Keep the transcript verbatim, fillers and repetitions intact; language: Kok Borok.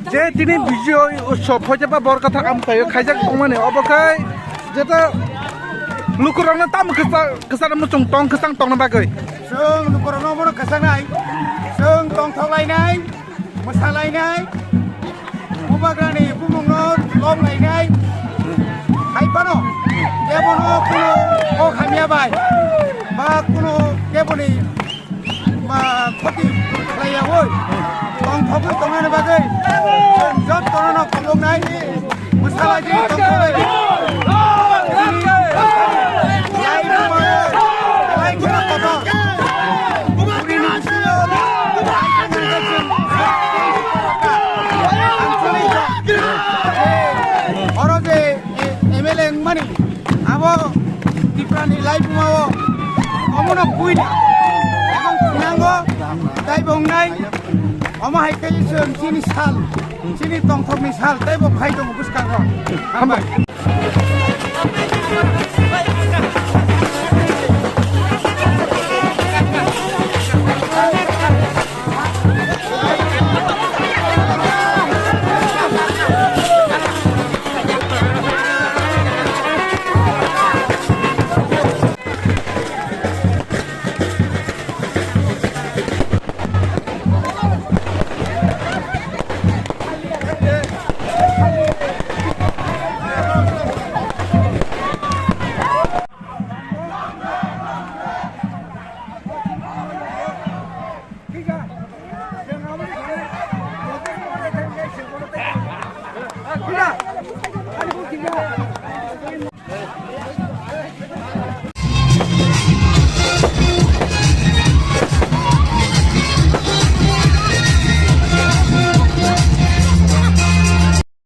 Je tini Bijoy Utsav hoite ba Borkathar Amchaio khaijak tongmani, obo khe jeta lukurokno tamo kwsa-, kwcharo muchung tong, kwchang tongna bagwi. Chwng lukurokno omono kwchangnai, chwng tongthok lainai, mwsa lainai, bubagrani bumungno lom lainai, hai phano kebono kuno kok hamya bai ba kuno keboni ba khoti khlaiyaui tongthogwi tongnani bagwi chwng jotono no khulumnai, mwsalai di tongthogwi. Lai buma lai kheno kotor. Puri ni bisingo lai kheno chwng ang choli oro je M L A wngmani, abo Tripura ni laibuma o omono buina, ebong thinango, tei bo wngnai, omo hai khe chwng chini sal, chini tongthokni sal, tei bo phai tongo bwskango. Hambai.